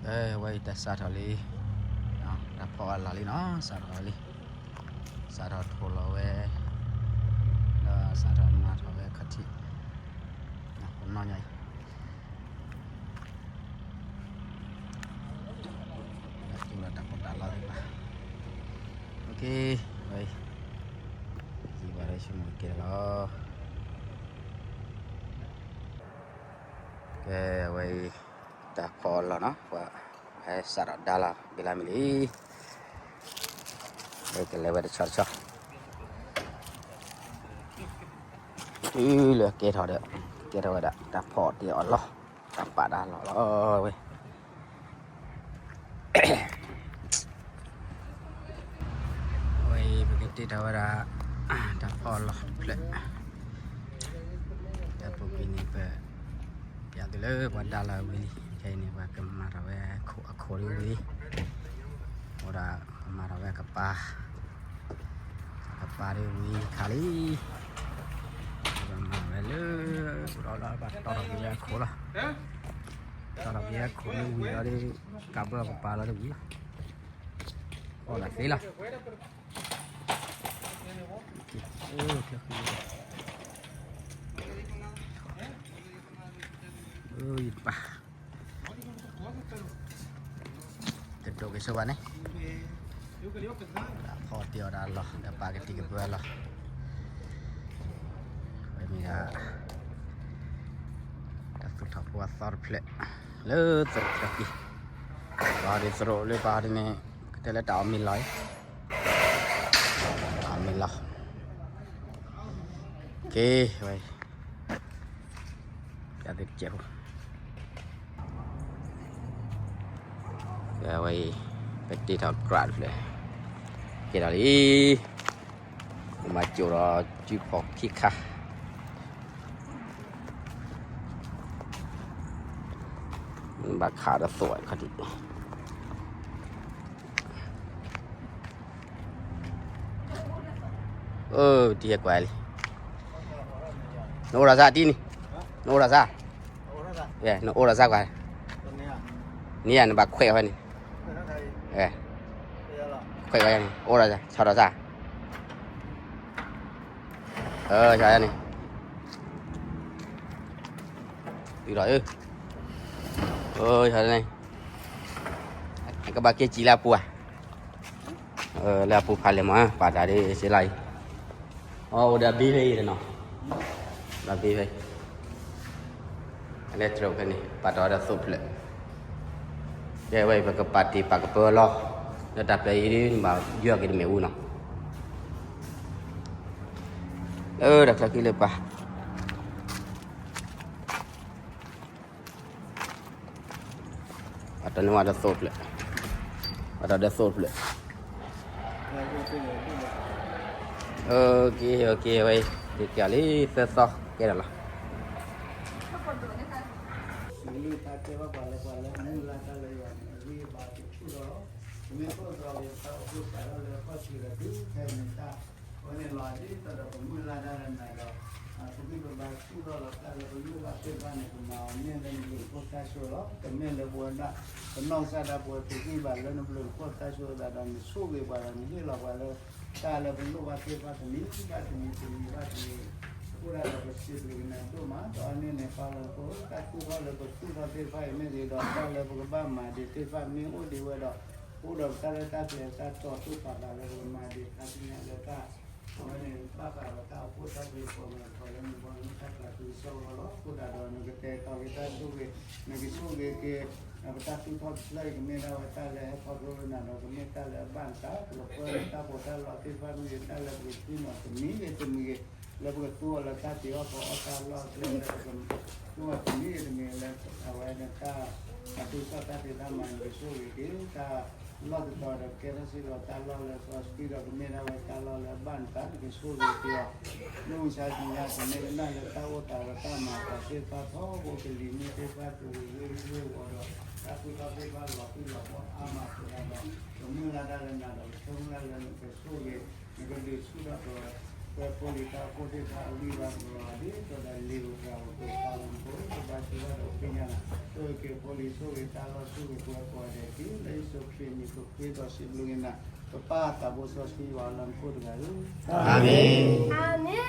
အဝဲအံၤတၢ်စးထီၣ်လံ, တၢ်ဖီအလီၢ်လံနီၤ, စးထီၣ်လံ, စးထီၣ်ထိၣ်လီၤဝဲ, ဒီးစးထီၣ်မၤထီၣ်ဝဲခီၣ်ထံး, ပနီၢ်ညါအံၤ, ဒီးတူၢ်ဒီးတၢ်ဖီတၢ်လီၢ်သ့ၣ်တဖၣ်, အဝဲအံၤ, ယံာ်ဘၣ်ဒီးဆိကမိၣ်ကဲလီၤ. ကဲ အဝဲအံၤ တၢ်ဖီအလီၢ်နီၤ, ပှၤဟဲစးထီၣ်ဒါလီၤ ဘ့လါမ့ၢ်လံ, ကလဲၤဝဲတဆီတဆီ, တုၤလၢကဲထီၣ်ဒီး ကဲထီၣ်ဝဲဒၣ် တၢ်ဖီအီၣ်တ့ၢ်အီၣ်လီၢ်, တၢ်ပာ်တၢ်လီၢ်လီၤဝဲ အဝဲအံၤ ပကတ့ထီၣ်ဝဲဒၣ် တၢ်ဖီအလီၢ်တဖျၢၣ်, ဒီးပူၤကွံာ်န့ၣ် ပ ပျးသုလၢပှၤဒါလီၤဝံၤလံ, ခဲအံၤန့ၣ် ပှၤကမၤထီၣ်ဝဲအခိၣ်ဒ်ဝံၤလံ, အိၣ်ဒၣ်ပမၤထီၣ်ဝဲအကပၤ, အကပၤဒ်ဝံၤခါလံ, ပမၤထီၣ်ဝဲလၢ ဒီးလၢပတီၢ်ထီၣ်က့ၤဝဲအခိၣ်လီၤ, တီၢ်ထီၣ်က့ၤဝဲအခိၣ်ဒ်ဝံၤလီၤဒီး ကးဘၢအကပၤလီၤဒ်ဝံၤလီၤ, အီၣ်ဒၣ်သ့လီၤ. ယပၢ် တဒိးက့ၤဆိဘၣ်န့ၣ်, ဖီတ့ၢ်အီၣ်တၢ်လီၢ် ဒီးပာ်ကတံာ်ကဘၢလီၤ, ဝဲမ့ၢ်ဒၣ် တၢ်သူၣ်ထီၣ်ဖိအသီတဖျၢၣ် လၢသရိာ်တၢ်ကံၢ်, ပှၤဒ်သရိာ်လၢပှၤဒ်န့ၣ် ကတဲလၢတၢ်အီၣ်မ့ၤလီၤ, အီၣ်မ့ၤလီၤ, က့ၤဝဲ ပျးသုတကဲးဖိ, ဝဲအံၤ ပတ့ထီၣ်ကြၢးတဖျၢၣ်, ကဲထီၣ်လံ, မၤကၠိၣ်ဒီးစုဖီၣ်ခံခါ ဘၣ်ခးဒီးသိးခီၣ်ထံး, တံၤဟဲကွၢ်လံ, နအိၣ်ဒီးစၢ်တံၤန့ၣ်, နအိၣ်ဒီးစၢ်, နအိၣ်ဒီးစၢ်ကွၢ်, န့ၣ်ဧါ နဘၣ်ခွဲးအီၤဖဲန့ၣ်, ခွဲးအီၤန့ၣ် အိၣ်ဒီးစၢ် ဆီၣ်ဒီးစၢ် န့ၣ်, တုၤဒီး, န့ၣ်, ကဘၣ်က့ၤစံၣ်လၢအပူၤဧါ, လၢအပူၤဖးလဲၢ်မး ပာ်တၢ်ဒ်စ့လါအံၤ, အအိၣ်ဒီးဘ့ဖဲအံၤတနီၤ, ဒီးဘ့ဖဲ အလဲၤတြိာ်ဖဲန့ၣ် ပာ်တၢ်ဒီးသိးဖျၢၣ်, ကဲဝဲအံၤ ပကပာ်တ့ၢ်ပာ်ကပၢလီၤ, လၢတၢ်ဖျၢၣ်အံၤဒ်နဘၣ်ယွၤက့ၤတမ့ၢ်အူနီၤ, လၢတၢ်ချၢခံလၢပှၤ ပာ်တၢ်န့ၢ်ဝဲဒီးသိးဖျၢၣ်, ပာ်တၢ်ဒီးသိးဖျၢၣ်, ဝဲ, ကဲလံ သၢသီကဲဒီးလီၤ. မုၢ်လၢ်တၢ်တဲဘၣ်ပှၤလၢပှၤလၢမုၢ်လၢ်တၢ်လၢယွၤန့ၣ် အဂံၢ်အဘါကဆူၣ်ထီၣ်လီၤ. ပမ့ၢ်အိၣ်ဒီးတၢ်အိၣ်ဖှိၣ်စးထီၣ်လၢအခီၣ်ထံးဒီးတုၤခဲအံၤန့ၣ်တၢ်, အဝဲန့ၣ်လီၤဒ်သိးဒီးပမုၢ်လၢ်တၢ်လၢနၤဒီး ပဂံၢ်ပဘါဆူၣ်ထီၣ်လီၤ. တၢ်လၢပလိၣ်ဘၣ်သ့ၣ်တဖၣ်န့ၣ် ပမၤအီၤမ့ၢ်လၢနဘျုးနဖှိၣ်တၢ်ဆိၣ်လီၤ. တမ့ၢ်လၢပဝဲဒၣ် ပနီၢ်ကစၢ်ဒၣ်ပဝဲပဂံၢ်ဘါလၢနဘျုးနဖှိၣ်တၢ်ဆိၣ်အသးဒီး နဆိၣ်ဂ့ၤပှၤဒီး နဟ့ၣ်လီၤပှၤလၢ တၢ်လၢပလိၣ်ဘၣ်သ့ၣ်တဖၣ်တနံၤဘၣ်တနံၤ တနံၤဘၣ်တနံၤ, အဃိဒၣ်ဒီးပစံးဘျုးက့ၤနၤဒိၣ်မး ဒီးအန့ၣ်န့ၣ် ပၢ်လၢဖိ တၢ်သူၣ်ထီၣ်လၢပသူၣ်ထီၣ်သ့ၣ်တဖၣ်အံၤမ့ၢ်ဂ့ၤဒီး တၢ်လၢပကဘၣ်မၤဒံးသ့ၣ်တဖၣ်မ့ၢ်အိၣ်ဒံးဝဲဒီး အိၣ်ဒီးပတၢ်ရဲၣ်တၢ်ကျဲၤတၢ်တီၤသူၣ်ပာ်သးလၢပကမၤဒံးခါဆူညါလၢတၢ် အဝဲန့ၣ် ဘၣ်ဃးဒီးတၢ်အိၣ်ဖှိၣ်တၢ်ဖံးဖီမီၤထီၣ်လၢနဘီနကစၢ် ပျၢ်သုကစၢ်အဂီၢ်လီၤ. အဃိဒၣ်ဒီး နကတဲာ်ကတီၤက့ၤတၢ်ဆိၣ်ဂ့ၤ, နကဆိၣ်ဂ့ၤက့ၤ ပတၢ်သူၣ်ထီၣ်တဖျၢၣ်အံၤ ကမ့ၢ်ဒၣ်ဝဲတၢ်လၢဟဲခီဖျိလၢနၤဒီး ကမ့ၢ်တၢ်လၢအဘၣ်နသး ပကပၢနတၢ်ဖှီၣ်တၢ်လီၤသ့ၣ်တဖၣ်မ့ၢ်ဂ့ၤ တၢ်လၢပကသံနီၤတမံၤဂ့ၤတမံၤဂ့ၤ လၢပကသူအီၤလၢတၢ်တ့အီၣ်ဖီအီၣ်တၢ်လီၢ်အကျဲ လၢပကသူအီၤတမံၤဂ့ၤတမံၤဂ့ၤ လၢအဝဲန့ၣ်တၢ် အသူၣ်ထီၣ်တၢ်ဖံးတၢ်မၤ နကဆိၣ်ဂ့ၤက့ၤ တၢ်လီၢ်တတီၤဒီး ကဲထီၣ်စ့ၢ်ကီးတၢ်လီၢ်လၢစီဆှံဒီး ကမ့ၢ်ဒၣ်ဝဲတၢ်လီၢ်လၢအဘၣ်နသး နကဆိၣ်ဂ့ၤက့ၤအီၤ မုၢ်မဆါတနံၤညါ ကမ့ၢ်ကနၣ်လၢတၢ်အိၣ်သးဒီးတၢ်မၤသးသ့ၣ်တဖၣ်ထီဘိ ကလံၤမုၢ်သ့ၣ်တဖၣ် ကဝံၤဝ့ၢ်ဝ့ၢ်ဝီၤဒီး တၢ်သူၣ်ထီၣ်သ့ၣ်တဖၣ်လီၤတံၢ်လီၤဖီအါမးအဃိဒၣ်ဒီး ပမုၢ်လၢ်တၢ်လၢနၤဒီး ပဆိကမိၣ်လၢနကဆိၣ်ဂ့ၤ နကဒုးဆူၣ်ထီၣ်ပဝဲ ပဝဲဖိလံၤတၢ်အိၣ်ဖှိၣ်သ့ၣ်တဖၣ်အဂံၢ်ဘါကလီၤ ဒ်သိးဒီးလံာ်ဧိၤတၢ်ဧိၤ ပသးလီၤမူ ပဘါထုကဖၣ်ဒီးသ့ၣ်ညါလီၤ. ဆိၣ်ဂ့ၤက့ၤဖိလံၤ ဆိၣ်ဂ့ၤတၢ်လီၢ် ဆိၣ်ဂ့ၤပှၤကိးဂၤဒဲးတက့ၢ်. လၢယ့ၣ်ၡူးခရံာ်အမံၤ ပဃ့ဒီးစံးဘျုးက့ၤနၤ ပပၢ်သးဘိစီဆှံယွၤလၢမူခိၣ်တဂၤဧၢ, အၤမ့ၣ်.